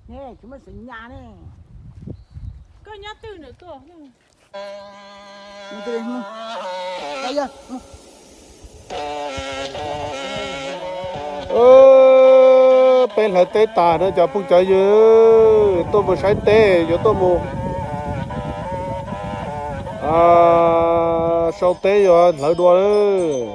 Ne, tsis muaj xeem nyas ne. Koj nyob twg ntawm tuaj? Peb hlawv teb tas na cov phooj cov ywg, tuaj mus saib teb, yuav tuaj mus sau teb yuav hlawv dua lawm.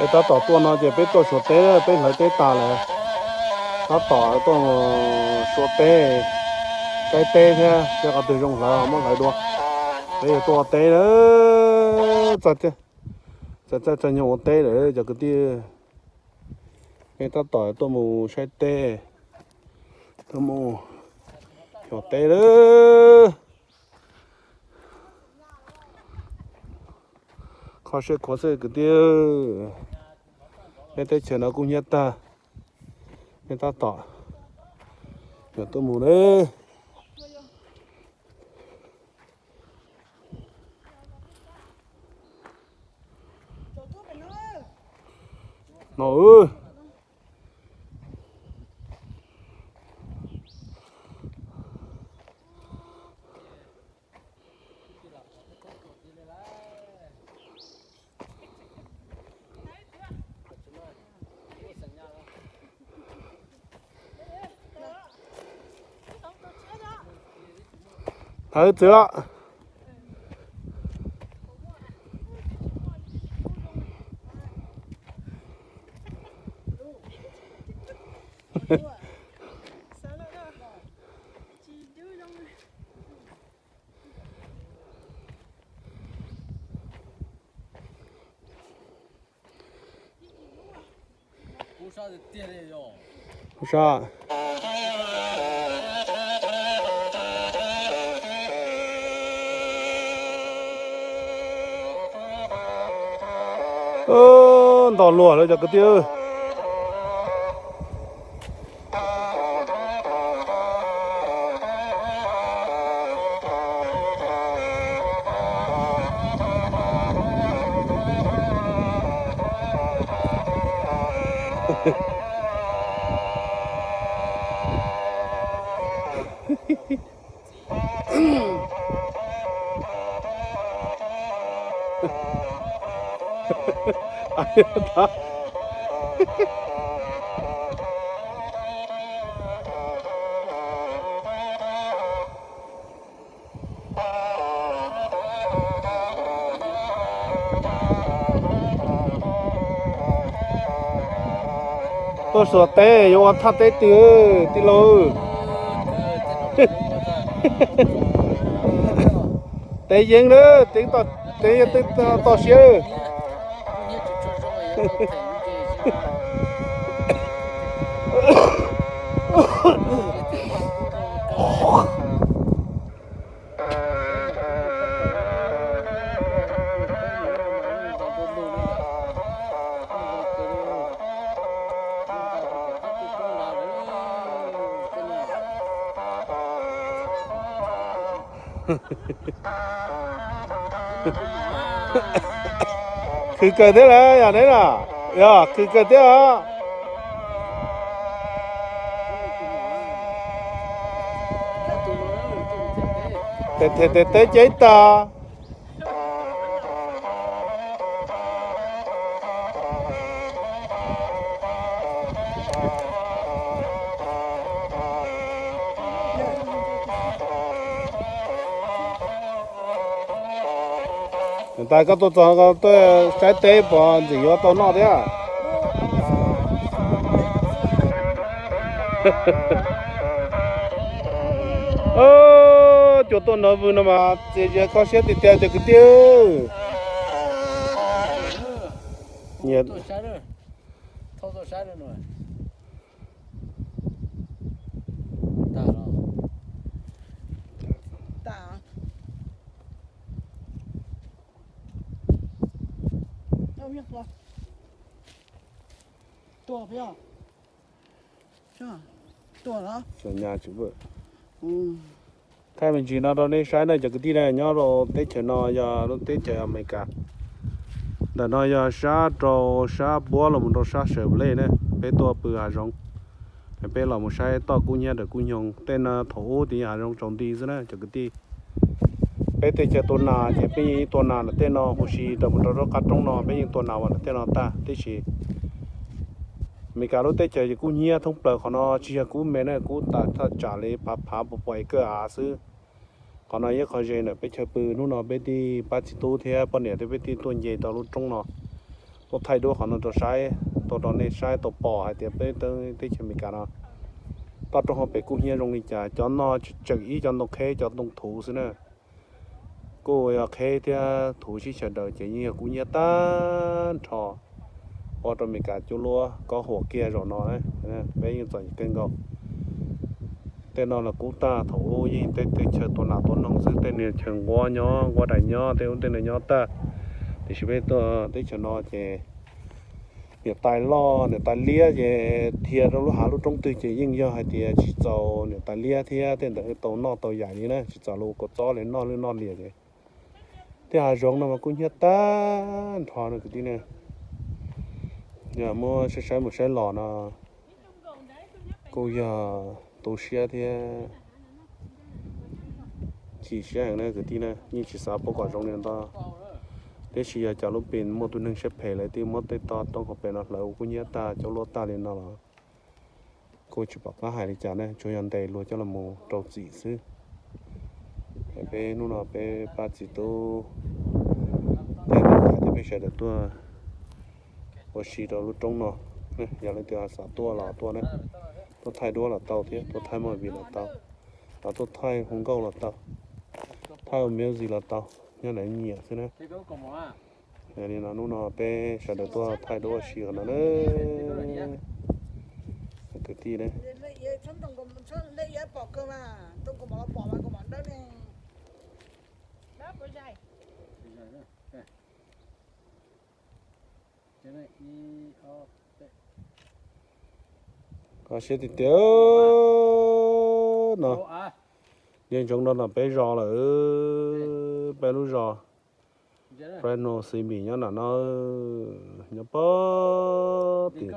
Peb tab tom tuaj no ces peb tuaj suav teb, peb hlawv teb tas lawm. Tab tom tuaj suav teb, saib teb thiab seb qhov twg zoo hlawv muab hlawv dua. Peb yuav tuaj ua teb lawm, txawj txawj nyoog ua teb lawm cov kwv tij. Peb tab tom tuaj mus saib teb, tuaj mus suav teb lawm. Kho siab khuav xwb kwv tij. Peb teb chaws no kub hnyiab tag. Peb tab tom yuav tuaj mus lawm. No. Thawv txwv los. Kuv sab. Nto luag lawm cov kwv tij. Tuaj suav teb yuav ua thaj teb twg tij laug? Teb yeeb na, teb yeeb toj siab. Khwv kawg thiab lawm yog neb na, yog khwv kawg thiab os. Tes them tes teb ceeb tag. Niam tais, koj tuaj txog koj tuaj saib teb puas ntxim yuav tau noj thiab? Cua tuaj nrov vwg no mas txias zias kho siab tiag tiag cov kwv tij. Nyias Thaij me ntsis no rau nej saib na cov kwv tij na, nyob rau teb chaws no yog lub teb chaws Amelikas. Ntawm no yog sab rau sab puab los mus rau sab Sawm Lej na, peb tuaj pw hav zoov. Peb los mus saib toj kub hnyiab ntawm kub nyoog tej no, thaum ub tias yog hav zoov tsaus nti xwb na cov kwv tij. Peb teb chaws tua nas ces peb yeej tua nas ntawm tej no huv si rau mus rau lub qab roob no, peb yeej tua nas uas ntawm tej no tag tib si. Amelikas lub teb chaws ces kub hnyiab thoob plaws qhov no, tsis yog kub me na, kub tas thaj tsam li phav phav pua pua ib kawj av xwb. Qhov no yog qhov ze ntawm peb chaw pw. Hnub no peb tij pab txiv tub thiab poj niam thiab peb tij tuaj nce tau lub roob no, tuaj thaij duab qhov no rau saib, tau rau nej saib tau pom hais tias peb teb chaws Amelikas no toj roob hauv pes kub hnyiab zoo li cas. Cov no tseem ib cov ntoo qheb cov ntoo thuv xwb na. Kuj yog qheb thiab thuv sib xyaw daws ces yeej yog kub hnyiab tag nrho. Ua rau Amelikas cuab luab kob huam kiag zaum no, peb yeej txom nyem kawg nkaus. Tej no los kub tag, thaum ub yeej tej teb chaws tua nas tua noog xwb, tej niag chaw nquab nyob nquab daim nyob tej ub tej no nyob tag. Tiam sis peb tuaj teb chaws no ces niam tais loj niam tais liab ces dhia rau lub hav lub roob twg ces yeej yog hais tias tsis txaus niam tais liab thiab tej ntawd tau noj tau yaim li na, tsis txaus lub kua txob li noj lwj noj liam ces. Tej hav zoov no mas kub hnyiab tag nrho no kwv tij ne. Yog muab saib saib mus saib los no kuj yog tu siab thiab chim siab heev na kwv tij na, yeej tsis xav paub kom zoo li ntawd. Tiam sis yog cov lub pes muaj tus neeg siab phem lawv twb muab tej toj roob hauv pes no hlawv ua kub hnyiab tag cuab luab tag li no los kuj tsis pom qab hais li cas ne, tsuas yog ntes luag coj los mus rau txim xwb. Peb hnub no peb pab txiv tub, peb tais thiab peb sawv daws tuaj ua si rau lub roob no. Yog leej twg xav tuaj los tuaj na, tuaj thaij duab los tau thiab tuaj thaij movie los tau, los tuaj thaij hu nkauj los tau, thaij music los tau, nyob ntawd nyiam xwb na. Li no hnub no peb sawv daws tuaj thaij duab ua si qhov no na. Kwv tij ne. Kho siab tiag tiag no. Nyob ntsoov no no peb zos lawm, peb lub zos Fresno City nyob nram no, nyob pog tim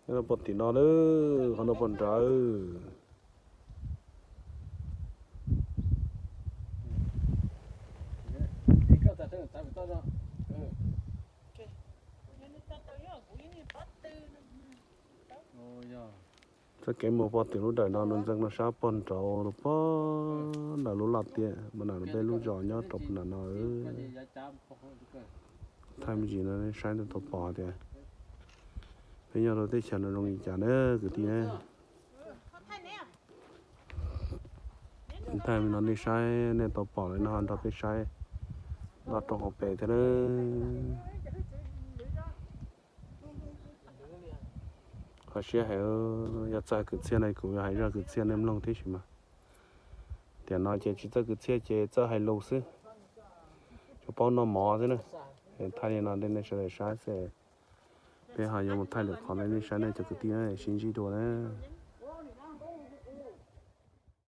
no, pog tim no lawm, qhov no pog nrad. Txoj kev mus pog tim lub dawm no nws ntxeev no sab pog nraud los pog ntawm lub laj tiaj mas nram peb lub zos nyob rau pog nram no. Thaij me ntsis no saib tau pom tias peb nyob rau teb chaws no zoo li cas na kwv tij na. Thaij me no nej saib nej tau pom lawm no nrog peb saib toj roob hauv pes thiab na. Kho siab heev, yog txawj kwv txhiaj no kuv yuav hais zaj kwv txhiaj nej mloog tib si mas. Tiam no ces tsis txawj kwv txhiaj ces txawj hais lus xwb, tsuas paub noj mov xwb na. Thaij li no nej sawv daws saib xwb. Peb ho yuav mus thaij lwm qhov rau nej saib na cov kwv tij na, sib ntsib dua na.